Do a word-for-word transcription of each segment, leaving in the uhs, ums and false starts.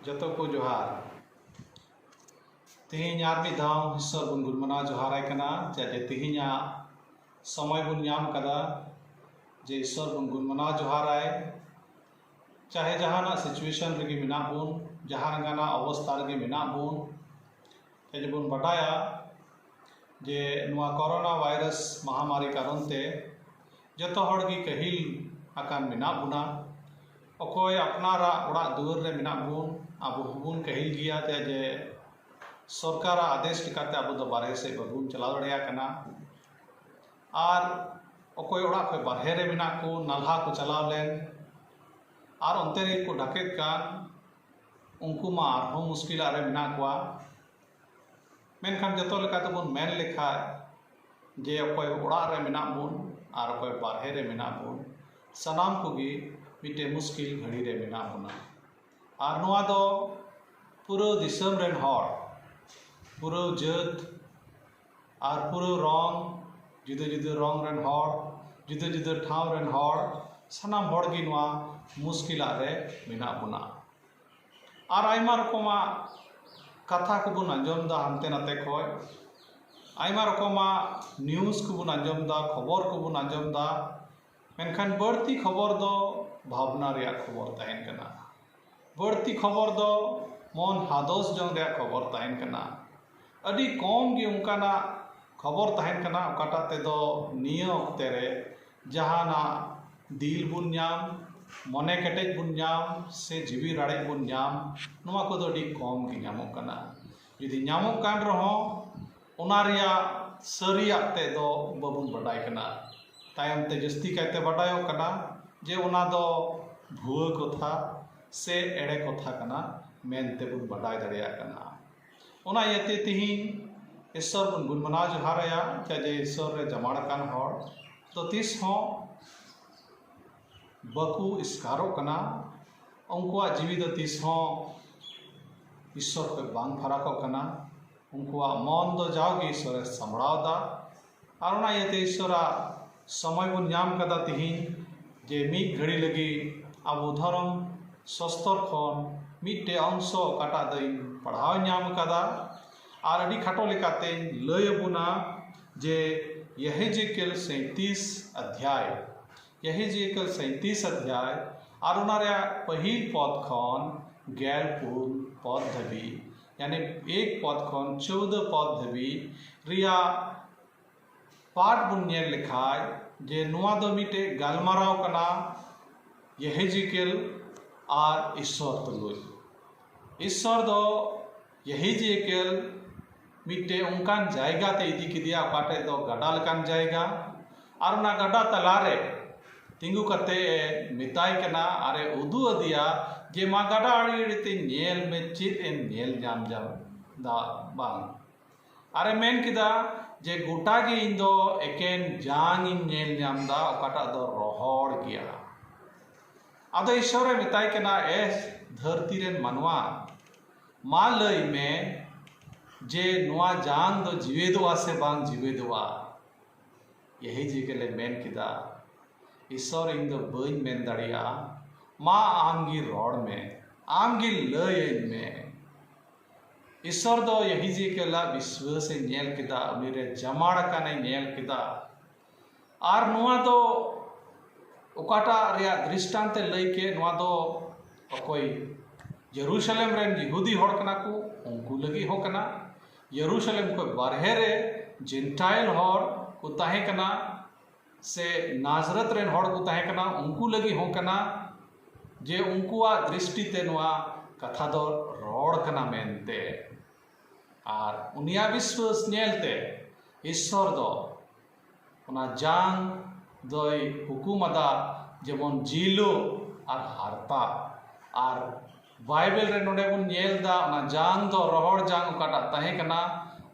ᱡᱚᱛᱚ ᱠᱚ ᱡᱚᱦᱟᱨ᱾ ᱛᱮᱦᱮᱧ ᱟᱨ ᱢᱤᱫ ᱫᱷᱟᱣ ᱤᱥᱥᱚᱨ ᱵᱚᱱ ᱜᱩᱱᱢᱟᱱᱟᱣ ᱡᱚᱦᱟᱨᱟᱭ ᱠᱟᱱᱟ, ᱪᱮᱫᱟᱜ ᱡᱮ ᱛᱮᱦᱮᱧᱟᱜ ᱥᱚᱢᱚᱭ ᱵᱚᱱ ᱧᱟᱢ ᱠᱟᱫᱟ ᱡᱮ ᱤᱥᱥᱚᱨ ᱵᱚᱱ ᱜᱩᱱᱢᱟᱱᱟᱣ ᱡᱚᱦᱟᱨᱟᱭ᱾ ᱪᱟᱦᱮ ᱡᱟᱦᱟᱱᱟᱜ situation ᱨᱮᱜᱮ ᱢᱮᱱᱟᱜ ᱵᱚᱱ, ᱡᱟᱦᱟᱸ ᱞᱮᱠᱟᱱᱟᱜ ᱚᱵᱚᱥᱛᱷᱟ ᱨᱮᱜᱮ ᱢᱮᱱᱟᱜ ᱵᱚᱱ, ᱪᱮᱫᱟᱜ ᱡᱮ ᱵᱚᱱ ᱵᱟᱰᱟᱭᱟ ᱡᱮ ᱱᱚᱣᱟ ᱠᱳᱨᱳᱱᱟ ᱵᱷᱟᱭᱨᱟᱥ ᱢᱟᱦᱟᱢᱟᱨᱤ ᱠᱟᱨᱚᱱ ᱛᱮ ᱡᱚᱛᱚ ᱦᱚᱲ ᱜᱮ ᱠᱟᱹᱦᱤᱞ ᱟᱠᱟᱱ ᱢᱮᱱᱟᱜ ᱵᱚᱱᱟ᱾ ᱚᱠᱚᱭ ᱟᱯᱱᱟᱨᱟᱜ ᱚᱲᱟᱜ ᱫᱩᱣᱟᱹᱨ ᱨᱮ ᱢᱮᱱᱟᱜ ᱵᱚᱱ, ᱟᱵᱚ ᱦᱚᱸᱵᱚᱱ ᱠᱟᱹᱦᱤᱞ ᱜᱮᱭᱟ, ᱪᱮᱫᱟᱜ ᱡᱮ ᱥᱚᱨᱠᱟᱨᱟᱜ ᱟᱫᱮᱥ ᱞᱮᱠᱟᱛᱮ ᱟᱵᱚ ᱫᱚ ᱵᱟᱨᱦᱮ ᱥᱮᱫ ᱵᱟᱵᱚᱱ ᱪᱟᱞᱟᱣ ᱫᱟᱲᱮᱭᱟᱜ ᱠᱟᱱᱟ᱾ ᱟᱨ ᱚᱠᱚᱭ ᱚᱲᱟᱜ ᱠᱷᱚᱱ ᱵᱟᱨᱦᱮ ᱨᱮ ᱢᱮᱱᱟᱜ ᱠᱚ, ᱱᱟᱞᱦᱟ ᱠᱚ ᱪᱟᱞᱟᱣ ᱞᱮᱱ, ᱟᱨ ᱚᱱᱛᱮ ᱨᱮᱜᱮ ᱠᱚ ᱰᱟᱠᱮᱛ ᱠᱟᱱ, ᱩᱱᱠᱩ ᱢᱟ ᱟᱨᱦᱚᱸ ᱢᱩᱥᱠᱤᱞᱟᱜ ᱨᱮ ᱢᱮᱱᱟᱜ ᱠᱚᱣᱟ᱾ ᱢᱮᱱᱠᱷᱟᱱ ᱡᱚᱛᱚ ᱞᱮᱠᱟ ᱛᱮᱵᱚᱱ ᱢᱮᱱ ᱞᱮᱠᱷᱟᱡ ᱡᱮ ᱚᱠᱚᱭ ᱚᱲᱟᱜ ᱨᱮ ᱢᱮᱱᱟᱜ ᱵᱚᱱ ᱟᱨ ᱚᱠᱚᱭ ᱵᱟᱨᱦᱮ ᱨᱮ ᱢᱮᱱᱟᱜ ᱵᱚᱱ, ᱥᱟᱱᱟᱢ ᱠᱚᱜᱮ ᱢᱤᱫᱴᱮᱱ ᱢᱩᱥᱠᱤᱞ ᱜᱷᱟᱹᱲᱤ ᱨᱮ ᱢᱮᱱᱟᱜ ᱵᱚᱱᱟ᱾ ᱟᱨ ᱱᱚᱣᱟ ᱫᱚ ᱯᱩᱨᱟᱹ ᱫᱤᱥᱚᱢ ᱨᱮᱱ ᱦᱚᱲ, ᱯᱩᱨᱟᱹ ᱡᱟᱹᱛ ᱟᱨ ᱯᱩᱨᱟᱹ ᱨᱚᱝ, ᱡᱩᱫᱟᱹ ᱡᱩᱫᱟᱹ ᱨᱚᱝ ᱨᱮᱱ ᱦᱚᱲ, ᱡᱩᱫᱟᱹ ᱡᱩᱫᱟᱹ ᱴᱷᱟᱶ ᱨᱮᱱ ᱦᱚᱲ, ᱥᱟᱱᱟᱢ ᱦᱚᱲ ᱜᱮ ᱱᱚᱣᱟ ᱢᱩᱥᱠᱤᱞᱟᱜ ᱨᱮ ᱢᱮᱱᱟᱜ ᱵᱚᱱᱟ᱾ ᱟᱨ ᱟᱭᱢᱟ ᱨᱚᱠᱚᱢᱟᱜ ᱠᱟᱛᱷᱟ ᱠᱚᱵᱚᱱ ᱟᱸᱡᱚᱢ ᱮᱫᱟ ᱦᱟᱱᱛᱮ ᱱᱟᱛᱮ ᱠᱷᱚᱡ, ᱟᱭᱢᱟ ᱨᱚᱠᱚᱢᱟᱜ news ᱠᱚᱵᱚᱱ ᱟᱸᱡᱚᱢ ᱮᱫᱟ, ᱠᱷᱚᱵᱚᱨ ᱠᱚᱵᱚᱱ ᱟᱸᱡᱚᱢ ᱮᱫᱟ᱾ ᱢᱮᱱᱠᱷᱟᱱ ᱵᱟᱹᱲᱛᱤ ᱠᱷᱚᱵᱚᱨ ᱫᱚ ᱵᱷᱟᱵᱽᱱᱟ ᱨᱮᱭᱟᱜ ᱠᱷᱚᱵᱚᱨ ᱛᱟᱦᱮᱱ ᱠᱟᱱᱟ᱾ ᱵᱟᱹᱲᱛᱤ ᱠᱷᱚᱵᱚᱨ ᱫᱚ ᱢᱚᱱ ᱦᱟᱫᱚᱥ ᱡᱚᱝ ᱨᱮᱭᱟᱜ ᱠᱷᱚᱵᱚᱨ ᱛᱟᱦᱮᱱ ᱠᱟᱱᱟ᱾ ᱟᱹᱰᱤ ᱠᱚᱢ ᱜᱮ ᱚᱱᱠᱟᱱᱟᱜ ᱠᱷᱚᱵᱚᱨ ᱛᱟᱦᱮᱱ ᱠᱟᱱᱟ ᱚᱠᱟᱴᱟᱜ ᱛᱮᱫᱚ ᱱᱤᱭᱟᱹ ᱚᱠᱛᱮ ᱨᱮ ᱡᱟᱦᱟᱱᱟᱜ ᱫᱤᱞ ᱵᱚᱱ ᱧᱟᱢ, ᱢᱚᱱᱮ ᱠᱮᱴᱮᱡ ᱵᱚᱱ ᱧᱟᱢ, ᱥᱮ ᱡᱤᱣᱤ ᱨᱟᱲᱮᱡ ᱵᱚᱱ ᱧᱟᱢ, ᱱᱚᱣᱟ ᱠᱚᱫᱚ ᱟᱹᱰᱤ ᱠᱚᱢ ᱜᱮ ᱧᱟᱢᱚᱜ ᱠᱟᱱᱟ᱾ ᱡᱩᱫᱤ ᱧᱟᱢᱚᱜ ᱠᱟᱱ ᱨᱮᱦᱚᱸ, ᱚᱱᱟ ᱨᱮᱭᱟᱜ ᱥᱟᱹᱨᱤᱭᱟᱜ ᱛᱮᱫ ᱫᱚ ᱵᱟᱵᱚᱱ ᱵᱟᱰᱟᱭ ᱠᱟᱱᱟ᱾ ᱛᱟᱭᱚᱢ ᱛᱮ ᱡᱟᱹᱥᱛᱤ ᱠᱟᱭᱛᱮ ᱵᱟᱰᱟᱭᱚᱜ ᱠᱟᱱᱟ ᱡᱮ ᱚᱱᱟ ᱫᱚ ᱵᱷᱩᱣᱟᱹ ᱠᱟᱛᱷᱟ ᱥᱮ ᱮᱲᱮ ᱠᱟᱛᱷᱟ ᱠᱟᱱᱟ ᱢᱮᱱᱛᱮ ᱵᱚᱱ ᱵᱟᱰᱟᱭ ᱫᱟᱲᱮᱭᱟᱜ ᱠᱟᱱᱟ᱾ ᱚᱱᱟ ᱤᱭᱟᱹᱛᱮ ᱛᱤᱦᱤᱧ ᱤᱥᱥᱚᱨ ᱵᱚᱱ ᱜᱩᱱ ᱢᱟᱱᱟᱣ ᱡᱚᱦᱟᱨ ᱟᱭᱟ, ᱪᱮᱫᱟᱜ ᱡᱮ ᱤᱥᱥᱚᱨ ᱨᱮ ᱡᱟᱢᱟᱲ ᱟᱠᱟᱱ ᱦᱚᱲ ᱫᱚ ᱛᱤᱥ ᱦᱚᱸ ᱵᱟᱠᱚ ᱮᱥᱠᱟᱨᱚᱜ ᱠᱟᱱᱟ᱾ ᱩᱱᱠᱩᱣᱟᱜ ᱡᱤᱣᱤ ᱫᱚ ᱛᱤᱥ ᱦᱚᱸ ᱤᱥᱥᱚᱨ ᱠᱷᱚᱱ ᱵᱟᱝ ᱯᱷᱟᱨᱟᱠᱚᱜ ᱠᱟᱱᱟ᱾ ᱩᱱᱠᱩᱣᱟᱜ ᱢᱚᱱ ᱫᱚ ᱡᱟᱣᱜᱮ ᱤᱥᱥᱚᱨᱮ ᱥᱟᱢᱵᱲᱟᱣ ᱮᱫᱟ᱾ ᱟᱨ ᱚᱱᱟ ᱤᱭᱟᱹᱛᱮ ᱤᱥᱥᱚᱨᱟᱜ ᱥᱚᱢᱚᱭ ᱵᱚᱱ ᱧᱟᱢ ᱠᱟᱫᱟ ᱛᱤᱦᱤᱧ, ᱡᱮ ᱢᱤᱫ ᱜᱷᱟᱹᱲᱤ ᱞᱟᱹᱜᱤᱫ ᱟᱵᱚ ᱫᱷᱚᱨᱚᱢ ᱥᱚᱥᱛᱚᱨ ᱠᱷᱚᱱ ᱢᱤᱫᱴᱮᱡ ᱚᱝᱥᱚ ᱚᱠᱟᱴᱟᱜ ᱫᱚᱧ ᱯᱟᱲᱦᱟᱣ ᱧᱟᱢ ᱟᱠᱟᱫᱟ᱾ ᱟᱨ ᱟᱹᱰᱤ ᱠᱷᱟᱴᱚ ᱞᱮᱠᱟᱛᱮᱧ ᱞᱟᱹᱭ ᱟᱵᱚᱱᱟ ᱡᱮ ᱭᱮᱦᱮᱡᱮᱠᱮᱞ ᱥᱟᱸᱭᱛᱤᱥ ᱚᱫᱷᱭᱟᱭ, ᱭᱮᱦᱮᱡᱮᱠᱮᱞ ᱥᱟᱸᱭᱛᱤᱥ ᱚᱫᱷᱭᱟᱭ ᱟᱨ ᱚᱱᱟ ᱨᱮᱭᱟᱜ ᱯᱟᱹᱦᱤᱞ ᱯᱚᱫ ᱠᱷᱚᱱ ᱜᱮᱞ ᱯᱩᱱ ᱯᱚᱫ ᱫᱷᱟᱹᱵᱤᱡ, ᱭᱟᱱᱤ ᱮᱠ ᱯᱚᱫ ᱠᱷᱚᱱ ᱪᱳᱣᱫᱚ ᱯᱚᱫ ᱫᱷᱟᱹᱵᱤᱡ ᱨᱮᱭᱟᱜ ᱯᱟᱴ ᱵᱚᱱ ᱧᱮᱞ ᱞᱮᱠᱷᱟᱡ ᱡᱮ ᱱᱚᱣᱟ ᱫᱚ ᱢᱤᱫᱴᱮᱡ ᱜᱟᱞᱢᱟᱨᱟᱣ ᱠᱟᱱᱟ ᱭᱮᱦᱮᱡᱤᱠᱮᱞ ᱟᱨ ᱤᱥᱥᱚᱨ ᱛᱩᱞᱩᱡ᱾ ᱤᱥᱥᱚᱨ ᱫᱚ ᱭᱮᱦᱮᱡᱤᱠᱮᱞ ᱢᱤᱫᱴᱮᱡ ᱚᱱᱠᱟᱱ ᱡᱟᱭᱜᱟ ᱛᱮ ᱤᱫᱤ ᱠᱮᱫᱮᱭᱟ, ᱚᱠᱟ ᱴᱷᱮᱡ ᱫᱚ ᱜᱟᱰᱟ ᱞᱮᱠᱟᱱ ᱡᱟᱭᱜᱟ, ᱟᱨ ᱚᱱᱟ ᱜᱟᱰᱟ ᱛᱟᱞᱟᱨᱮ ᱛᱤᱸᱜᱩ ᱠᱟᱛᱮ ᱮ ᱢᱮᱛᱟᱭ ᱠᱟᱱᱟ ᱟᱨ ᱮ ᱩᱫᱩᱜ ᱟᱫᱮᱭᱟ ᱡᱮ, "ᱢᱟ ᱜᱟᱰᱟ ᱟᱲᱮ ᱟᱲᱮ ᱛᱮ ᱧᱮᱞ ᱢᱮ, ᱪᱮᱫ ᱮᱢ ᱧᱮᱞ ᱧᱟᱢ ᱧᱟᱢ ᱫᱟ ᱵᱟᱝ?" ᱟᱨᱮ ᱢᱮᱱ ᱠᱮᱫᱟ ᱡᱮ, "ᱜᱚᱴᱟ ᱜᱮ ᱤᱧ ᱫᱚ ᱮᱠᱮᱱ ᱡᱟᱝ ᱤᱧ ᱧᱮᱞ ᱧᱟᱢ ᱫᱟ, ᱚᱠᱟᱴᱟᱜ ᱫᱚ ᱨᱚᱦᱚᱲ ᱜᱮᱭᱟ᱾" ᱟᱫᱚ ᱤᱥᱥᱚᱨᱮ ᱢᱮᱛᱟᱭ ᱠᱟᱱᱟ, "ᱮ ᱫᱷᱟᱹᱨᱛᱤ ᱨᱮᱱ ᱢᱟᱱᱣᱟ, ᱢᱟ ᱞᱟᱹᱭ ᱢᱮ ᱡᱮ ᱱᱚᱣᱟ ᱡᱟᱝ ᱫᱚ ᱡᱤᱣᱮᱫᱚᱜᱼᱟ ᱥᱮ ᱵᱟᱝ ᱡᱤᱣᱮᱫᱚᱜᱼᱟ?" ᱭᱮᱦᱮᱡᱤᱠᱮᱞᱮ ᱢᱮᱱ ᱠᱮᱫᱟ, "ᱤᱥᱥᱚᱨ, ᱤᱧ ᱫᱚ ᱵᱟᱹᱧ ᱢᱮᱱ ᱫᱟᱲᱮᱭᱟᱜᱼᱟ, ᱢᱟ ᱟᱢ ᱜᱮ ᱨᱚᱲ ᱢᱮ, ᱟᱢ ᱜᱮ ᱞᱟᱹᱭᱟᱹᱧ ᱢᱮ᱾" ᱤᱥᱥᱚᱨ ᱫᱚ ᱭᱮᱦᱮᱡᱤᱠᱮᱞᱟᱜ ᱵᱤᱥᱣᱟᱹᱥ ᱮ ᱧᱮᱞ ᱠᱮᱫᱟ, ᱩᱱᱤ ᱨᱮ ᱡᱟᱢᱟᱲ ᱟᱠᱟᱱ ᱮ ᱧᱮᱞ ᱠᱮᱫᱟ᱾ ᱟᱨ ᱱᱚᱣᱟ ᱫᱚ ᱚᱠᱟᱴᱟᱜ ᱨᱮᱭᱟᱜ ᱫᱨᱤᱥᱴᱟᱱᱛ ᱮ ᱞᱟᱹᱭ ᱠᱮᱫ, ᱱᱚᱣᱟ ᱫᱚ ᱚᱠᱚᱭ ᱡᱮᱨᱩᱥᱟᱞᱮᱢ ᱨᱮᱱ ᱭᱤᱦᱩᱫᱤ ᱦᱚᱲ ᱠᱟᱱᱟ ᱠᱚ, ᱩᱱᱠᱩ ᱞᱟᱹᱜᱤᱫ ᱦᱚᱸ ᱠᱟᱱᱟ᱾ ᱡᱮᱨᱩᱥᱟᱞᱮᱢ ᱠᱷᱚᱱ ᱵᱟᱨᱦᱮ ᱨᱮ ᱡᱮᱱᱴᱟᱭᱤᱞ ᱦᱚᱲ ᱠᱚ ᱛᱟᱦᱮᱸ ᱠᱟᱱᱟ, ᱥᱮ ᱱᱟᱡᱽᱨᱮᱛ ᱨᱮᱱ ᱦᱚᱲ ᱠᱚ ᱛᱟᱦᱮᱸ ᱠᱟᱱᱟ, ᱩᱱᱠᱩ ᱞᱟᱹᱜᱤᱫ ᱦᱚᱸ ᱠᱟᱱᱟ, ᱡᱮ ᱩᱱᱠᱩᱣᱟᱜ ᱫᱨᱤᱥᱴᱤ ᱛᱮ ᱱᱚᱣᱟ ᱠᱟᱛᱷᱟ ᱫᱚ ᱨᱚᱲ ᱠᱟᱱᱟ ᱢᱮᱱᱛᱮ᱾ ᱟᱨ ᱩᱱᱤᱭᱟᱜ ᱵᱤᱥᱣᱟᱹᱥ ᱧᱮᱞᱛᱮ ᱤᱥᱥᱚᱨ ᱫᱚ ᱚᱱᱟ ᱡᱟᱝ ᱫᱚᱭ ᱦᱩᱠᱩᱢ ᱟᱫᱟ, ᱡᱮᱢᱚᱱ ᱡᱤᱞᱚᱜ ᱟᱨ ᱦᱟᱨᱛᱟ᱾ ᱟᱨ ᱵᱟᱭᱵᱮᱞ ᱨᱮ ᱱᱚᱰᱮ ᱵᱚᱱ ᱧᱮᱞ ᱮᱫᱟ, ᱚᱱᱟ ᱡᱟᱝ ᱫᱚ, ᱨᱚᱦᱚᱲ ᱡᱟᱝ ᱚᱠᱟᱴᱟᱜ ᱛᱟᱦᱮᱸ ᱠᱟᱱᱟ,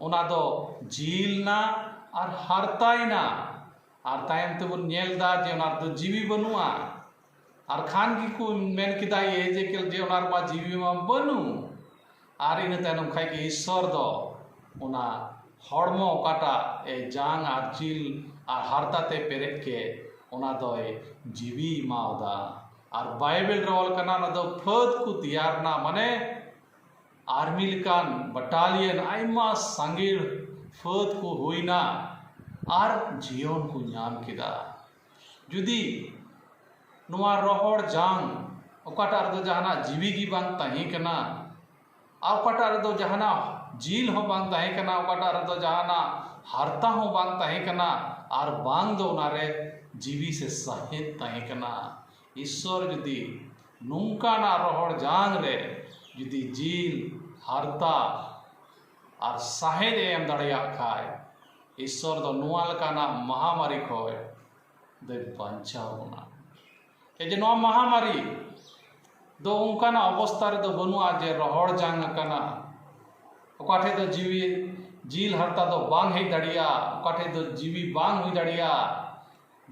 ᱚᱱᱟ ᱫᱚ ᱡᱤᱞ ᱮᱱᱟ ᱟᱨ ᱦᱟᱨᱛᱟᱭᱮᱱᱟ᱾ ᱟᱨ ᱛᱟᱭᱚᱢ ᱛᱮᱵᱚᱱ ᱧᱮᱞ ᱮᱫᱟ ᱡᱮ ᱚᱱᱟ ᱨᱮᱫᱚ ᱡᱤᱣᱤ ᱵᱟᱹᱱᱩᱜᱼᱟ᱾ ᱟᱨ ᱠᱷᱟᱱ ᱜᱮᱠᱚ ᱢᱮᱱ ᱠᱮᱫᱟ, ᱮᱦᱮᱡᱮᱠᱮᱞ, ᱡᱮ ᱚᱱᱟ ᱨᱮᱢᱟ ᱡᱤᱣᱤ ᱢᱟ ᱵᱟᱹᱱᱩᱜ᱾ ᱟᱨ ᱤᱱᱟᱹ ᱛᱟᱭᱱᱚᱢ ᱠᱷᱟᱡ ᱜᱮ ᱤᱥᱥᱚᱨ ᱫᱚ ᱚᱱᱟ ᱦᱚᱲᱢᱚ ᱚᱠᱟᱴᱟᱜ ᱮ ᱡᱟᱝ ᱟᱨ ᱡᱤᱞ ᱟᱨ ᱦᱟᱨᱛᱟ ᱛᱮ ᱯᱮᱨᱮᱡ ᱠᱮᱫ, ᱚᱱᱟ ᱫᱚᱭ ᱡᱤᱣᱤ ᱮᱢᱟᱣᱟᱫᱟ᱾ ᱟᱨ ᱵᱟᱭᱵᱮᱞ ᱨᱮ ᱚᱞ ᱠᱟᱱᱟ, ᱚᱱᱟ ᱫᱚ ᱯᱷᱟᱹᱫ ᱠᱚ ᱛᱮᱭᱟᱨ ᱮᱱᱟ, ᱢᱟᱱᱮ ᱟᱨᱢᱤ ᱞᱮᱠᱟᱱ ᱵᱟᱴᱟᱞᱤᱭᱟᱱ ᱟᱭᱢᱟ ᱥᱟᱸᱜᱮ ᱯᱷᱟᱹᱫ ᱠᱚ ᱦᱩᱭᱱᱟ ᱟᱨ ᱡᱤᱭᱚᱱ ᱠᱚ ᱧᱟᱢ ᱠᱮᱫᱟ᱾ ᱡᱩᱫᱤ ᱱᱚᱣᱟ ᱨᱚᱦᱚᱲ ᱡᱟᱝ, ᱚᱠᱟᱴᱟᱜ ᱨᱮᱫᱚ ᱡᱟᱦᱟᱱᱟᱜ ᱡᱤᱣᱤ ᱜᱮ ᱵᱟᱝ ᱛᱟᱦᱮᱸ ᱠᱟᱱᱟ, ᱟᱨ ᱚᱠᱟᱴᱟᱜ ᱨᱮᱫᱚ ᱡᱟᱦᱟᱱᱟᱜ ᱡᱤᱞ ᱦᱚᱸ ᱵᱟᱝ ᱛᱟᱦᱮᱸ ᱠᱟᱱᱟ, ᱚᱠᱟᱴᱟᱜ ᱨᱮᱫᱚ ᱡᱟᱦᱟᱱᱟᱜ ᱦᱟᱨᱛᱟ ᱦᱚᱸ ᱵᱟᱝ ᱛᱟᱦᱮᱸ ᱠᱟᱱᱟ, ᱟᱨ ᱵᱟᱝ ᱫᱚ ᱚᱱᱟᱨᱮ ᱡᱤᱣᱤ ᱥᱮ ᱥᱟᱦᱮᱫ ᱛᱟᱦᱮᱸ ᱠᱟᱱᱟ᱾ ᱤᱥᱥᱚᱨ ᱡᱩᱫᱤ ᱱᱚᱝᱠᱟᱱᱟᱜ ᱨᱚᱦᱚᱲ ᱡᱟᱝ ᱨᱮ ᱡᱩᱫᱤ ᱡᱤᱞ, ᱦᱟᱨᱛᱟ ᱟᱨ ᱥᱟᱦᱮᱫ ᱮ ᱮᱢ ᱫᱟᱲᱮᱭᱟᱜ ᱠᱷᱟᱡ, ᱤᱥᱥᱚᱨ ᱫᱚ ᱱᱚᱣᱟ ᱞᱮᱠᱟᱱᱟᱜ ᱢᱟᱦᱟᱢᱟᱨᱤ ᱠᱷᱚᱡ ᱫᱚᱭ ᱵᱟᱧᱪᱟᱣ ᱵᱚᱱᱟ᱾ ᱮ ᱡᱮ ᱱᱚᱣᱟ ᱢᱟᱦᱟᱢᱟᱨᱤ ᱫᱚ ᱚᱱᱠᱟᱱᱟᱜ ᱚᱵᱚᱥᱛᱟ ᱨᱮᱫᱚ ᱵᱟᱹᱱᱩᱜᱼᱟ ᱡᱮ ᱨᱚᱦᱚᱲ ᱡᱟᱝ ᱟᱠᱟᱱᱟ, ᱚᱠᱟ ᱴᱷᱮᱡ ᱫᱚ ᱡᱤᱣᱤ, ᱡᱤᱞ ᱦᱟᱨᱛᱟ ᱫᱚ ᱵᱟᱝ ᱦᱮᱡ ᱫᱟᱲᱮᱭᱟᱜᱼᱟ, ᱚᱠᱟ ᱴᱷᱮᱡ ᱫᱚ ᱡᱤᱣᱤ ᱵᱟᱝ ᱦᱩᱭ ᱫᱟᱲᱮᱭᱟᱜᱼᱟ᱾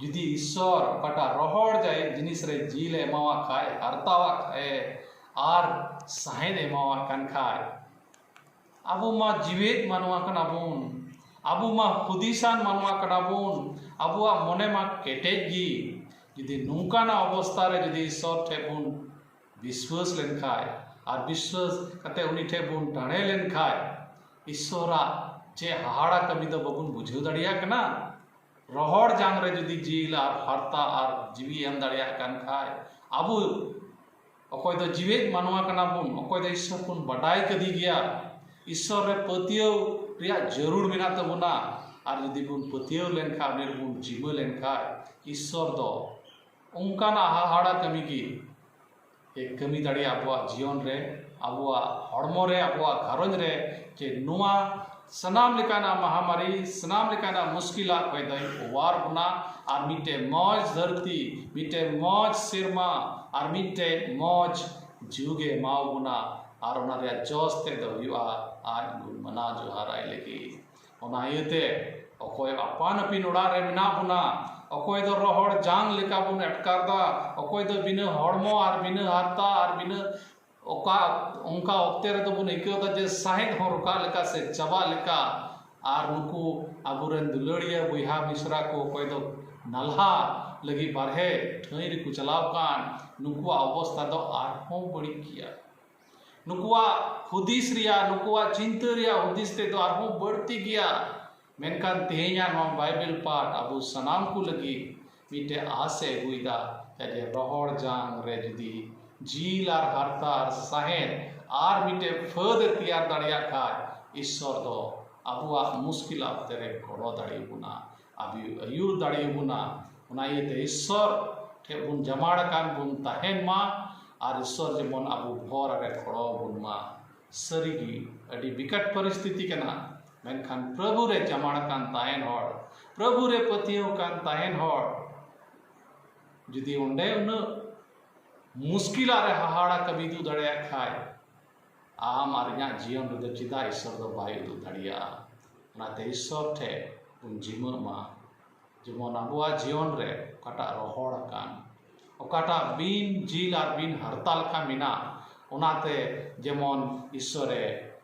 ᱡᱩᱫᱤ ᱤᱥᱥᱚᱨ ᱚᱠᱟᱴᱟᱜ ᱨᱚᱦᱚᱲ ᱡᱟᱭ-, ᱡᱤᱱᱤᱥ ᱨᱮ ᱡᱤᱞ ᱮ ᱮᱢᱟᱣᱟᱜ ᱠᱷᱟᱡ, ᱦᱟᱨᱛᱟᱣᱟᱜ ᱠᱷᱟᱡ ᱟᱨ ᱥᱟᱦᱮᱫ ᱮ ᱮᱢᱟᱣᱟᱜ ᱠᱟᱱ ᱠᱷᱟᱡ, ᱟᱵᱚ ᱢᱟ ᱡᱤᱣᱮᱫ ᱢᱟᱱᱣᱟ ᱠᱟᱱᱟ ᱵᱚᱱ, ᱟᱵᱚ ᱢᱟ ᱦᱩᱫᱤᱥᱟᱱ ᱢᱟᱱᱣᱟ ᱠᱟᱱᱟ ᱵᱚᱱ, ᱟᱵᱚᱣᱟᱜ ᱢᱚᱱᱮ ᱢᱟ ᱠᱮᱴᱮᱡ ᱜᱮ᱾ ᱡᱩᱫᱤ ᱱᱚᱝᱠᱟᱱᱟᱜ ᱚᱵᱚᱥᱛᱟ ᱨᱮ ᱡᱩᱫᱤ ᱤᱥᱥᱚᱨ ᱴᱷᱮᱡ ᱵᱚᱱ ᱵᱤᱥᱣᱟᱹᱥ ᱞᱮᱱᱠᱷᱟᱡ ᱟᱨ ᱵᱤᱥᱣᱟᱹᱥ ᱠᱟᱛᱮ ᱩᱱᱤ ᱴᱷᱮᱡ ᱵᱚᱱ ᱴᱟᱲᱮ ᱞᱮᱱᱠᱷᱟᱡ, ᱤᱥᱥᱚᱨᱟᱜ ᱪᱮᱫ ᱦᱟᱦᱟᱲᱟ ᱠᱟᱹᱢᱤ ᱫᱚ ᱵᱟᱵᱚᱱ ᱵᱩᱡᱷᱟᱹᱣ ᱫᱟᱲᱮᱭᱟᱜ ᱠᱟᱱᱟ? ᱨᱚᱦᱚᱲ ᱡᱟᱝ ᱨᱮ ᱡᱩᱫᱤ ᱡᱤᱞ ᱟᱨ ᱦᱟᱨᱛᱟ ᱟᱨ ᱡᱤᱣᱤ ᱮᱢ ᱫᱟᱲᱮᱭᱟᱜ ᱠᱟᱱ ᱠᱷᱟᱡ, ᱟᱵᱚ ᱚᱠᱚᱭ ᱫᱚ ᱡᱤᱣᱮᱫ ᱢᱟᱱᱣᱟ ᱠᱟᱱᱟ ᱵᱚᱱ, ᱚᱠᱚᱭ ᱫᱚ ᱤᱥᱥᱚᱨ ᱵᱚᱱ ᱵᱟᱰᱟᱭ ᱠᱟᱫᱮ ᱜᱮᱭᱟ, ᱤᱥᱥᱚᱨ ᱨᱮ ᱯᱟᱹᱛᱭᱟᱹᱣ ᱨᱮᱭᱟᱜ ᱡᱟᱹᱨᱩᱲ ᱢᱮᱱᱟᱜ ᱛᱟᱵᱚᱱᱟ᱾ ᱟᱨ ᱡᱩᱫᱤ ᱵᱚᱱ ᱯᱟᱹᱛᱭᱟᱹᱣ ᱞᱮᱱᱠᱷᱟᱱ, ᱩᱱᱤ ᱨᱮᱵᱚᱱ ᱡᱤᱢᱟᱹ ᱞᱮᱱᱠᱷᱟᱱ, ᱤᱥᱥᱚᱨ ᱫᱚ ᱚᱱᱠᱟᱱᱟᱜ ᱦᱟᱦᱟᱲᱟ ᱠᱟᱹᱢᱤ ᱜᱮ ᱮ ᱠᱟᱹᱢᱤ ᱫᱟᱲᱮᱭᱟᱜᱼᱟ ᱟᱵᱚᱣᱟᱜ ᱡᱤᱭᱚᱱ ᱨᱮ, ᱟᱵᱚᱣᱟᱜ ᱦᱚᱲᱢᱚ ᱨᱮ, ᱟᱵᱚᱣᱟᱜ ᱜᱷᱟᱨᱚᱸᱡᱽ ᱨᱮ, ᱡᱮ ᱱᱚᱣᱟ ᱥᱟᱱᱟᱢ ᱞᱮᱠᱟᱱᱟᱜ ᱢᱟᱦᱟᱢᱟᱨᱤ, ᱥᱟᱱᱟᱢ ᱞᱮᱠᱟᱱᱟᱜ ᱢᱩᱥᱠᱤᱞᱟᱜ ᱠᱷᱚᱱ ᱫᱚᱭ ᱚᱣᱟᱨ ᱵᱚᱱᱟ ᱟᱨ ᱢᱤᱫᱴᱮᱱ ᱢᱚᱡᱽ ᱫᱷᱟᱹᱨᱛᱤ, ᱢᱤᱫᱴᱮᱱ ᱢᱚᱡᱽ ᱥᱮᱨᱢᱟ ᱟᱨ ᱢᱤᱫᱴᱮᱱ ᱢᱚᱡᱽ ᱡᱩᱜᱽ ᱮ ᱮᱢᱟᱣ ᱵᱚᱱᱟ᱾ ᱟᱨ ᱚᱱᱟ ᱨᱮᱭᱟᱜ ᱡᱚᱥ ᱛᱮᱫ ᱫᱚ ᱦᱩᱭᱩᱜᱼᱟ ᱟᱡ ᱵᱚᱱ ᱢᱟᱱᱟᱣ ᱡᱚᱦᱟᱨ ᱟᱭ ᱞᱟᱹᱜᱤᱫ᱾ ᱚᱱᱟ ᱤᱭᱟᱹᱛᱮ ᱚᱠᱚᱭ ᱟᱯᱟᱱ ᱟᱹᱯᱤᱱ ᱚᱲᱟᱜ ᱨᱮ ᱢᱮᱱᱟᱜ ᱵᱚᱱᱟ, ᱚᱠᱚᱭ ᱫᱚ ᱨᱚᱦᱚᱲ ᱡᱟᱝ ᱞᱮᱠᱟ ᱵᱚᱱ ᱟᱴᱠᱟᱨ ᱫᱟ, ᱚᱠᱚᱭ ᱫᱚ ᱵᱤᱱᱟᱹ ᱦᱚᱲᱢᱚ ᱟᱨ ᱵᱤᱱᱟᱹ ᱦᱟᱨᱛᱟ ᱟᱨ ᱵᱤᱱᱟᱹ ᱚᱠᱟ, ᱚᱱᱠᱟ ᱚᱠᱛᱮ ᱨᱮᱫᱚ ᱵᱚᱱ ᱟᱹᱭᱠᱟᱹᱣ ᱫᱟ ᱡᱮ ᱥᱟᱦᱮᱫ ᱦᱚᱸ ᱨᱚᱠᱟᱜ ᱞᱮᱠᱟ ᱥᱮ ᱪᱟᱵᱟᱜ ᱞᱮᱠᱟ᱾ ᱟᱨ ᱱᱩᱠᱩ ᱟᱵᱚᱨᱮᱱ ᱫᱩᱞᱟᱹᱲᱤᱭᱟᱹ ᱵᱚᱭᱦᱟ ᱢᱤᱥᱨᱟ ᱠᱚ ᱚᱠᱚᱭ ᱫᱚ ᱱᱟᱞᱦᱟ ᱞᱟᱹᱜᱤᱫ ᱵᱟᱨᱦᱮ ᱴᱷᱟᱹᱭ ᱨᱮᱠᱚ ᱪᱟᱞᱟᱣ ᱠᱟᱱ, ᱱᱩᱠᱩᱣᱟᱜ ᱚᱵᱚᱥᱛᱟ ᱫᱚ ᱟᱨᱦᱚᱸ ᱵᱟᱹᱲᱤᱡ ᱜᱮᱭᱟ᱾ ᱱᱩᱠᱩᱣᱟᱜ ᱦᱩᱫᱤᱥ ᱨᱮᱭᱟᱜ, ᱱᱩᱠᱩᱣᱟᱜ ᱪᱤᱱᱛᱟᱹ ᱨᱮᱭᱟᱜ ᱦᱩᱫᱤᱥ ᱛᱮᱫᱚ ᱟᱨᱦᱚᱸ ᱵᱟᱹᱲᱛᱤ ᱜᱮᱭᱟ᱾ ᱢᱮᱱᱠᱷᱟᱱ ᱛᱮᱦᱮᱧᱟᱜ ᱱᱚᱣᱟ ᱵᱟᱭᱵᱮᱞ ᱯᱟᱴᱷ ᱟᱵᱚ ᱥᱟᱱᱟᱢ ᱠᱚ ᱞᱟᱹᱜᱤᱫ ᱢᱤᱫᱴᱮᱡ ᱟᱥ ᱮ ᱟᱹᱜᱩᱭᱮᱫᱟ᱾ ᱡᱮ ᱨᱚᱦᱚᱲ ᱡᱟᱝ ᱨᱮ ᱡᱩᱫᱤ ᱡᱤᱞ ᱟᱨ ᱦᱟᱨᱛᱟ ᱟᱨ ᱥᱟᱦᱮᱫ ᱟᱨ ᱢᱤᱫᱴᱮᱡ ᱯᱷᱟᱹᱫ ᱮ ᱛᱮᱭᱟᱨ ᱫᱟᱲᱮᱭᱟᱜ ᱠᱷᱟᱡ, ᱤᱥᱥᱚᱨ ᱫᱚ ᱟᱵᱚᱣᱟᱜ ᱢᱩᱥᱠᱤᱞ ᱚᱠᱛᱮ ᱨᱮ ᱜᱚᱲᱚ ᱫᱟᱲᱮᱭᱟᱵᱚᱱᱟ, ᱟᱵᱚ ᱟᱹᱭᱩᱨ ᱫᱟᱲᱮᱭᱟᱵᱚᱱᱟ᱾ ᱚᱱᱟ ᱤᱭᱟᱹᱛᱮ ᱤᱥᱥᱚᱨ ᱴᱷᱮᱡ ᱵᱚᱱ ᱡᱟᱢᱟᱲ ᱟᱠᱟᱱ ᱵᱚᱱ ᱛᱟᱦᱮᱱ ᱢᱟ ᱟᱨ ᱤᱥᱥᱚᱨ ᱡᱮᱢᱚᱱ ᱟᱵᱚ ᱵᱷᱚᱨ ᱨᱮ ᱜᱚᱲᱚ ᱟᱵᱚᱱ ᱢᱟ᱾ ᱥᱟᱹᱨᱤᱜᱮ ᱟᱹᱰᱤ ᱵᱤᱠᱟᱴ ᱯᱚᱨᱤᱥᱛᱷᱤᱛᱤ ᱠᱟᱱᱟ, ᱢᱮᱱᱠᱷᱟᱱ ᱯᱨᱚᱵᱷᱩ ᱨᱮ ᱡᱟᱢᱟᱲ ᱟᱠᱟᱱ ᱛᱟᱦᱮᱱ ᱦᱚᱲ, ᱯᱨᱚᱵᱷᱩ ᱨᱮ ᱯᱟᱹᱛᱭᱟᱹᱣ ᱟᱠᱟᱱ ᱛᱟᱦᱮᱱ ᱦᱚᱲ ᱡᱩᱫᱤ ᱚᱸᱰᱮ ᱩᱱᱟᱹᱜ ᱢᱩᱥᱠᱤᱞᱟᱜ ᱨᱮ ᱦᱟᱦᱟᱲᱟ ᱠᱟᱹᱢᱤ ᱩᱫᱩᱜ ᱫᱟᱲᱮᱭᱟᱜ ᱠᱷᱟᱡ, ᱟᱢ ᱟᱨ ᱤᱧᱟᱹᱜ ᱡᱤᱭᱚᱱ ᱨᱮᱫᱚ ᱪᱮᱫᱟᱜ ᱤᱥᱥᱚᱨ ᱫᱚ ᱵᱟᱭ ᱩᱫᱩᱜ ᱫᱟᱲᱮᱭᱟᱜᱼᱟ? ᱚᱱᱟᱛᱮ ᱤᱥᱥᱚᱨ ᱴᱷᱮᱡ ᱵᱚᱱ ᱡᱤᱢᱟᱹᱜ ᱢᱟ, ᱡᱮᱢᱚᱱ ᱟᱵᱚᱣᱟᱜ ᱡᱤᱭᱚᱱ ᱨᱮ ᱚᱠᱟᱴᱟᱜ ᱨᱚᱦᱚᱲ ᱟᱠᱟᱱ, ᱚᱠᱟᱴᱟᱜ ᱵᱤᱱ ᱡᱤᱞ ᱟᱨ ᱵᱤᱱ ᱦᱟᱨᱛᱟ ᱞᱮᱠᱟ ᱢᱮᱱᱟᱜ, ᱚᱱᱟᱛᱮ ᱡᱮᱢᱚᱱ ᱤᱥᱥᱚᱨᱮ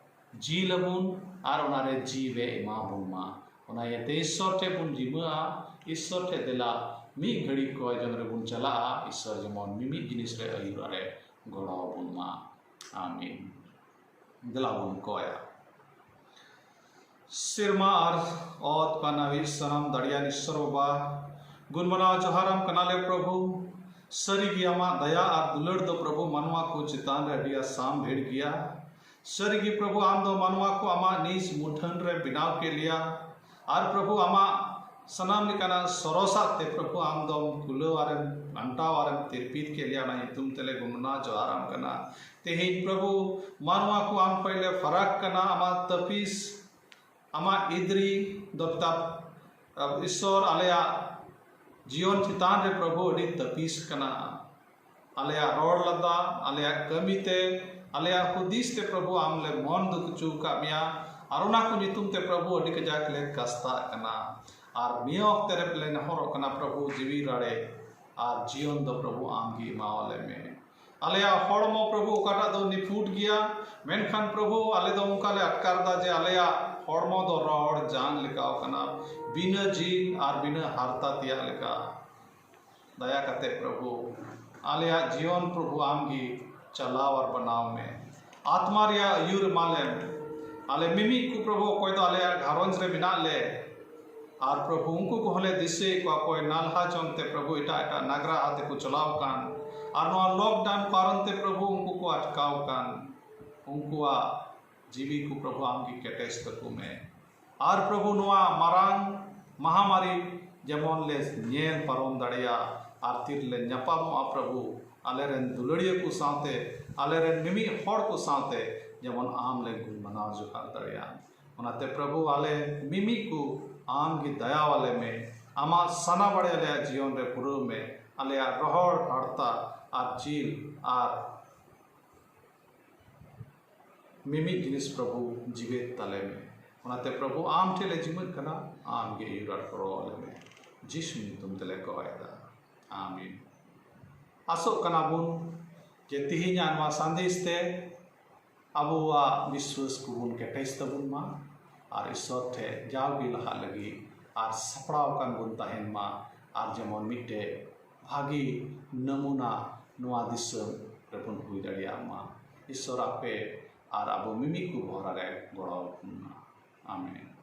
ᱡᱤᱞ ᱟᱵᱚᱱ ᱟᱨ ᱚᱱᱟᱨᱮ ᱡᱤᱣᱤ ᱮᱢᱟ ᱵᱚᱱ ᱢᱟ᱾ ᱚᱱᱟ ᱤᱭᱟᱹᱛᱮ ᱤᱥᱥᱚᱨ ᱴᱷᱮᱡ ᱵᱚᱱ ᱡᱤᱢᱟᱹᱜᱼᱟ, ᱤᱥᱥᱚᱨ ᱴᱷᱮᱡ ᱫᱮᱞᱟ ᱢᱤᱫ ᱜᱷᱟᱹᱲᱤᱡ ᱠᱚᱭ ᱡᱚᱝ ᱨᱮᱵᱚᱱ ᱪᱟᱞᱟᱜᱼᱟ, ᱤᱥᱥᱚᱨ ᱡᱮᱢᱚᱱ ᱢᱤᱢᱤᱫ ᱡᱤᱱᱤᱥ ᱨᱮ ᱟᱹᱭᱩᱨ ᱟᱨᱮ ᱜᱚᱲᱚ ᱟᱵᱚᱱ ᱢᱟ᱾ ᱟᱢᱤᱱ᱾ ᱫᱮᱞᱟ ᱵᱚᱱ ᱠᱚᱭᱟ᱾ ᱥᱮᱨᱢᱟ ᱟᱨ ᱚᱛ ᱯᱟᱱᱟᱣᱤᱡ ᱥᱟᱱᱟᱢ ᱫᱟᱲᱮᱭᱟᱱ ᱤᱥᱥᱚᱨ ᱵᱟᱵᱟ, ᱜᱩᱱ ᱢᱟᱱᱟᱣ ᱡᱚᱦᱟᱨᱟᱢ ᱠᱟᱱᱟᱞᱮ ᱯᱨᱚᱵᱷᱩ᱾ ᱥᱟᱹᱨᱤᱜᱮ ᱟᱢᱟᱜ ᱫᱟᱭᱟ ᱟᱨ ᱫᱩᱞᱟᱹᱲ ᱫᱚ ᱯᱨᱚᱵᱷᱩ ᱢᱟᱱᱣᱟ ᱠᱚ ᱪᱮᱛᱟᱱ ᱨᱮ ᱟᱹᱰᱤ ᱟᱥᱟᱢ ᱵᱷᱤᱲ ᱜᱮᱭᱟ᱾ ᱥᱟᱹᱨᱤᱜᱮ ᱯᱨᱚᱵᱷᱩ, ᱟᱢ ᱫᱚ ᱢᱟᱱᱣᱟ ᱠᱚ ᱟᱢᱟᱜ ᱱᱤᱡ ᱢᱩᱴᱷᱟᱹᱱ ᱨᱮ ᱵᱮᱱᱟᱣ ᱠᱮᱫ ᱞᱮᱭᱟ᱾ ᱟᱨ ᱯᱨᱚᱵᱷᱩ, ᱟᱢᱟᱜ ᱥᱟᱱᱟᱢ ᱞᱮᱠᱟᱱᱟᱜ ᱥᱚᱨᱚᱥᱟᱜ ᱛᱮ ᱯᱨᱚᱵᱷᱩ, ᱟᱢ ᱫᱚᱢ ᱠᱩᱞᱟᱹᱣ ᱟᱨᱮᱢ ᱟᱱᱴᱟᱣ ᱟᱨᱮᱢ ᱛᱤᱨᱯᱤᱛ ᱠᱮᱫ ᱞᱮᱭᱟ᱾ ᱚᱱᱟ ᱧᱩᱛᱩᱢ ᱛᱮᱞᱮ ᱜᱩᱱᱢᱟᱱᱟᱣ ᱡᱚᱦᱟᱨᱟᱢ ᱠᱟᱱᱟ᱾ ᱛᱮᱦᱮᱧ ᱯᱨᱚᱵᱷᱩ, ᱢᱟᱱᱣᱟ ᱠᱚ ᱟᱢ ᱠᱷᱚᱡ ᱞᱮ ᱯᱷᱟᱨᱟᱠ ᱠᱟᱱᱟ᱾ ᱟᱢᱟᱜ ᱛᱟᱹᱯᱤᱥ, ᱟᱢᱟᱜ ᱤᱫᱨᱤ ᱫᱚ ᱛᱟᱯ-, ᱤᱥᱥᱚᱨ ᱟᱞᱮᱭᱟᱜ ᱡᱤᱭᱚᱱ ᱪᱮᱛᱟᱱ ᱨᱮ ᱯᱨᱚᱵᱷᱩ ᱟᱹᱰᱤ ᱛᱟᱹᱯᱤᱥ ᱠᱟᱱᱟ᱾ ᱟᱞᱮᱭᱟᱜ ᱨᱚᱲ ᱞᱟᱸᱫᱟ, ᱟᱞᱮᱭᱟᱜ ᱠᱟᱹᱢᱤ ᱛᱮ, ᱟᱞᱮᱭᱟᱜ ᱦᱩᱫᱤᱥ ᱛᱮ ᱯᱨᱚᱵᱷᱩ ᱟᱢ ᱞᱮ ᱢᱚᱱ ᱫᱩᱠ ᱦᱚᱪᱚ ᱟᱠᱟᱫ ᱢᱮᱭᱟ᱾ ᱟᱨ ᱚᱱᱟ ᱠᱚ ᱧᱩᱛᱩᱢ ᱛᱮ ᱯᱨᱚᱵᱷᱩ ᱟᱹᱰᱤ ᱠᱟᱡᱟᱠ ᱞᱮ ᱠᱟᱥᱛᱟᱜ ᱠᱟᱱᱟ᱾ ᱟᱨ ᱱᱤᱭᱟᱹ ᱚᱠᱛᱮ ᱨᱮ ᱞᱮ ᱱᱮᱦᱚᱨᱚᱜ ᱠᱟᱱᱟ ᱯᱨᱚᱵᱷᱩ, ᱡᱤᱣᱤ ᱨᱟᱲᱮ ᱟᱨ ᱡᱤᱭᱚᱱ ᱫᱚ ᱯᱨᱚᱵᱷᱩ ᱟᱢ ᱜᱮ ᱮᱢᱟᱣᱟᱞᱮ ᱢᱮ᱾ ᱟᱞᱮᱭᱟᱜ ᱦᱚᱲᱢᱚ ᱯᱨᱚᱵᱷᱩ ᱚᱠᱟᱴᱟᱜ ᱫᱚ ᱱᱤᱯᱷᱩᱴ ᱜᱮᱭᱟ, ᱢᱮᱱᱠᱷᱟᱱ ᱯᱨᱚᱵᱷᱩ ᱟᱞᱮ ᱫᱚ ᱚᱱᱠᱟ ᱞᱮ ᱟᱴᱠᱟᱨ ᱮᱫᱟ ᱡᱮ ᱟᱞᱮᱭᱟᱜ ᱦᱚᱲᱢᱚ ᱫᱚ ᱨᱚᱲ ᱡᱟᱝ ᱞᱮᱠᱟᱣ ᱠᱟᱱᱟ, ᱵᱤᱱᱟᱹ ᱡᱤᱞ ᱟᱨ ᱵᱤᱱᱟᱹ ᱦᱟᱨᱛᱟ ᱛᱮᱭᱟᱜ ᱞᱮᱠᱟ᱾ ᱫᱟᱭᱟ ᱠᱟᱛᱮ ᱯᱨᱚᱵᱷᱩ, ᱟᱞᱮᱭᱟᱜ ᱡᱤᱭᱚᱱ ᱯᱨᱚᱵᱷᱩ ᱟᱢ ᱜᱮ ᱪᱟᱞᱟᱣ ᱟᱨ ᱵᱮᱱᱟᱣ ᱢᱮ᱾ ᱟᱛᱢᱟ ᱨᱮᱭᱟᱜ ᱟᱹᱭᱩᱨ ᱮᱢᱟ ᱞᱮᱢ᱾ ᱟᱞᱮ ᱢᱤᱢᱤᱫ ᱠᱚ ᱯᱨᱚᱵᱷᱩ, ᱚᱠᱚᱭ ᱫᱚ ᱟᱞᱮᱭᱟᱜ ᱜᱷᱟᱨᱚᱸᱡᱽ ᱨᱮ ᱢᱮᱱᱟᱜ ᱞᱮ, ᱟᱨ ᱯᱨᱚᱵᱷᱩ ᱩᱱᱠᱩ ᱠᱚᱦᱚᱸ ᱞᱮ ᱫᱤᱥᱟᱹᱭᱮᱫ ᱠᱚᱣᱟ, ᱚᱠᱚᱭ ᱱᱟᱞᱦᱟ ᱡᱚᱝ ᱛᱮ ᱯᱨᱚᱵᱷᱩ ᱮᱴᱟᱜ ᱮᱴᱟᱜ ᱱᱟᱜᱽᱨᱟ ᱟᱛᱮ ᱠᱚ ᱪᱟᱞᱟᱣ ᱠᱟᱱ, ᱟᱨ ᱱᱚᱣᱟ ᱞᱚᱠᱰᱟᱣᱱ ᱠᱟᱨᱚᱱ ᱛᱮ ᱯᱨᱚᱵᱷᱩ ᱩᱱᱠᱩ ᱠᱚ ᱟᱴᱠᱟᱣ ᱠᱟᱱ, ᱩᱱᱠᱩᱣᱟᱜ ᱡᱤᱣᱤ ᱠᱚ ᱯᱨᱚᱵᱷᱩ ᱟᱢ ᱜᱮ ᱠᱮᱴᱮᱡ ᱛᱟᱠᱚ ᱢᱮ᱾ ᱟᱨ ᱯᱨᱚᱵᱷᱩ ᱱᱚᱣᱟ ᱢᱟᱨᱟᱝ ᱢᱟᱦᱟᱢᱟᱨᱤ ᱡᱮᱢᱚᱱ ᱞᱮ ᱧᱮᱞ ᱯᱟᱨᱚᱢ ᱫᱟᱲᱮᱭᱟᱜ, ᱟᱨ ᱛᱤᱨᱮ ᱞᱮ ᱧᱟᱯᱟᱢᱚᱜᱼᱟ ᱯᱨᱚᱵᱷᱩ, ᱟᱞᱮᱨᱮᱱ ᱫᱩᱞᱟᱹᱲᱤᱭᱟᱹ ᱠᱚ ᱥᱟᱶᱛᱮ, ᱟᱞᱮᱨᱮᱱ ᱢᱤᱢᱤᱫ ᱦᱚᱲ ᱠᱚ ᱥᱟᱶᱛᱮ ᱡᱮᱢᱚᱱ ᱟᱢ ᱞᱮ ᱜᱩᱱ ᱢᱟᱱᱟᱣ ᱡᱚᱦᱟᱨ ᱫᱟᱲᱮᱭᱟᱜ᱾ ᱚᱱᱟᱛᱮ ᱯᱨᱚᱵᱷᱩ ᱟᱞᱮ ᱢᱤᱢᱤᱫ ᱠᱚ ᱟᱢ ᱜᱮ ᱫᱟᱭᱟᱣᱟᱞᱮ ᱢᱮ, ᱟᱢᱟᱜ ᱥᱟᱱᱟ ᱵᱟᱲᱮ ᱟᱞᱮᱭᱟᱜ ᱡᱤᱭᱚᱱ ᱨᱮ ᱯᱩᱨᱟᱹᱣ ᱢᱮ, ᱟᱞᱮᱭᱟᱜ ᱨᱚᱦᱚᱲ ᱦᱟᱨᱛᱟ ᱟᱨ ᱡᱤᱞ ᱟᱨ ᱢᱤᱢᱤᱫ ᱡᱤᱱᱤᱥ ᱯᱨᱚᱵᱷᱩ ᱡᱤᱣᱮᱫ ᱛᱟᱞᱮ ᱢᱮ᱾ ᱚᱱᱟᱛᱮ ᱯᱨᱚᱵᱷᱩ ᱟᱢ ᱴᱷᱮᱱ ᱞᱮ ᱡᱤᱢᱟᱹᱜ ᱠᱟᱱᱟ, ᱟᱢ ᱜᱮ ᱟᱹᱭᱩᱨ ᱟᱨ ᱜᱚᱲᱚ ᱟᱞᱮ ᱢᱮ᱾ ᱡᱤᱥᱩ ᱧᱩᱛᱩᱢ ᱛᱮᱞᱮ ᱠᱚᱭᱮᱫᱟ, ᱟᱢᱤᱱ᱾ ᱟᱥᱚᱜ ᱠᱟᱱᱟ ᱵᱚᱱ ᱡᱮ ᱛᱮᱦᱮᱧᱟᱜ ᱱᱚᱣᱟ ᱥᱟᱸᱫᱮᱥ ᱛᱮ ᱟᱵᱚᱣᱟᱜ ᱵᱤᱥᱣᱟᱹᱥ ᱠᱚᱵᱚᱱ ᱠᱮᱴᱮᱡ ᱛᱟᱵᱚᱱ ᱢᱟ ᱟᱨ ᱤᱥᱥᱚᱨ ᱴᱷᱮᱱ ᱡᱟᱣᱜᱮ ᱞᱟᱦᱟᱜ ᱞᱟᱹᱜᱤᱫ ᱟᱨ ᱥᱟᱯᱲᱟᱣ ᱟᱠᱟᱱ ᱵᱚᱱ ᱛᱟᱦᱮᱱ ᱢᱟ, ᱟᱨ ᱡᱮᱢᱚᱱ ᱢᱤᱫᱴᱮᱡ ᱵᱷᱟᱹᱜᱤ ᱱᱟᱢᱩᱱᱟ ᱱᱚᱣᱟ ᱫᱤᱥᱚᱢ ᱨᱮᱵᱚᱱ ᱦᱩᱭ ᱫᱟᱲᱮᱭᱟᱜ ᱢᱟ᱾ ᱤᱥᱥᱚᱨ ᱟᱯᱮ ᱟᱨ ᱟᱵᱚ ᱢᱤᱢᱤᱫ ᱠᱚ ᱵᱚᱦᱨᱟ ᱨᱮ ᱜᱚᱲᱚ ᱟᱵᱚᱱ ᱢᱟ᱾ ᱟᱢᱮᱱ᱾